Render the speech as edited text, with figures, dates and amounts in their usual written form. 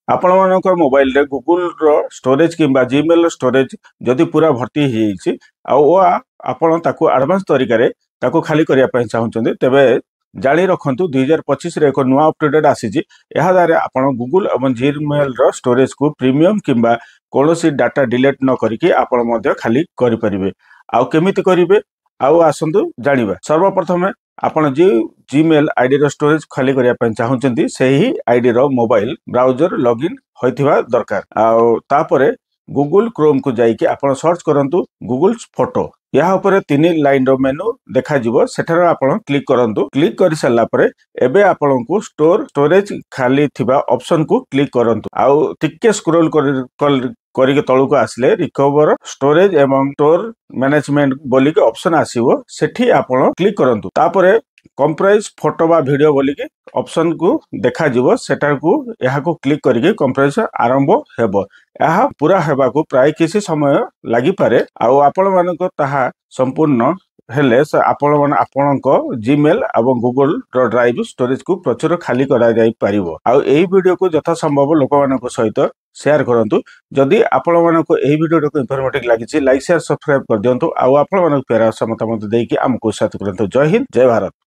ଆପଣମାନଙ୍କ ମୋବାଇଲରେ ଗୁଗୁଲର ଷ୍ଟୋରେଜ କିମ୍ବା ଜିମେଲର ଷ୍ଟୋରେଜ ଯଦି ପୁରା ଭର୍ତ୍ତି ହେଇଯାଇଛି ଆଉ ଆପଣ ତାକୁ ଆଡଭାନ୍ସ ତରିକାରେ ତାକୁ ଖାଲି କରିବା ପାଇଁ ଚାହୁଁଛନ୍ତି, ତେବେ ଜାଣି ରଖନ୍ତୁ, 2025ରେ ଏକ ନୂଆ ଅପଡେଟ୍ ଆସିଛି। ଏହାଦ୍ୱାରା ଆପଣ ଗୁଗୁଲ ଏବଂ ଜିମେଲର ଷ୍ଟୋରେଜକୁ ପ୍ରିମିୟମ କିମ୍ବା କୌଣସି ଡାଟା ଡିଲେଟ୍ ନ କରିକି ଆପଣ ମଧ୍ୟ ଖାଲି କରିପାରିବେ। ଆଉ କେମିତି କରିବେ, ଆଉ ଆସନ୍ତୁ ଜାଣିବା। ସର୍ବପ୍ରଥମେ ଆପଣ ଯେଉଁ ଜିମେଲ ଆଇଡିର ଷ୍ଟୋରେଜ ଖାଲି କରିବା ପାଇଁ ଚାହୁଁଛନ୍ତି, ସେହି ଆଇଡିର ମୋବାଇଲ ବ୍ରାଉଜର ଲଗ୍ଇନ୍ ହୋଇଥିବା ଦରକାର। ଆଉ ତାପରେ ଗୁଗୁଲ କ୍ରୋମକୁ ଯାଇକି ଆପଣ ସର୍ଚ୍ଚ କରନ୍ତୁ ଗୁଗୁଲ ଫଟୋ। ଏହା ଉପରେ ତିନି ଲାଇନର ମେନୁ ଦେଖାଯିବ, ସେଠାରେ ଆପଣ କ୍ଲିକ୍ କରନ୍ତୁ। କ୍ଲିକ୍ କରିସାରିଲା ପରେ ଏବେ ଆପଣଙ୍କୁ ଷ୍ଟୋରେଜ ଖାଲି ଥିବା ଅପସନକୁ କ୍ଲିକ୍ କରନ୍ତୁ। ଆଉ ଟିକେ ସ୍କ୍ରୋଲ କରିକି ତଳକୁ ଆସିଲେ ରିକଭର ଷ୍ଟୋରେଜ ଏବଂ ଷ୍ଟୋର ମ୍ୟାନେଜମେଣ୍ଟ ବୋଲିକି ଅପସନ ଆସିବ, ସେଠି ଆପଣ କ୍ଲିକ୍ କରନ୍ତୁ। ତାପରେ କମ୍ପ୍ରେସ ଫଟୋ ବା ଭିଡିଓ ବୋଲିକି ଅପସନକୁ ଦେଖାଯିବ, ସେଟାକୁ ଏହାକୁ କ୍ଲିକ୍ କରିକି କମ୍ପ୍ରେସ ଆରମ୍ଭ ହେବ। ଏହା ପୁରା ହେବାକୁ ପ୍ରାୟ କିଛି ସମୟ ଲାଗିପାରେ। ଆଉ ଆପଣମାନଙ୍କ ତାହା ସମ୍ପୂର୍ଣ୍ଣ ହେଲେ ଆପଣମାନେ ଆପଣଙ୍କ ଜିମେଲ ଏବଂ ଗୁଗଲ ଡ୍ରାଇଭ ଷ୍ଟୋରେଜକୁ ପ୍ରଚୁର ଖାଲି କରାଯାଇପାରିବ। ଆଉ ଏହି ଭିଡିଓକୁ ଯଥାସମ୍ଭବ ଲୋକମାନଙ୍କ ସହିତ ସେୟାର କରନ୍ତୁ। ଯଦି ଆପଣମାନଙ୍କୁ ଏହି ଭିଡିଓଟିକୁ ଇନଫର୍ମେଟିଭ ଲାଗିଛି, ଲାଇକ୍, ସେୟାର, ସବସ୍କ୍ରାଇବ କରିଦିଅନ୍ତୁ। ଆଉ ଆପଣମାନଙ୍କୁ ପ୍ୟାରା ମତାମତ ଦେଇକି ଆମକୁ ଉତ୍ସାହିତ କରନ୍ତୁ। ଜୟ ହିନ୍ଦ, ଜୟ ଭାରତ।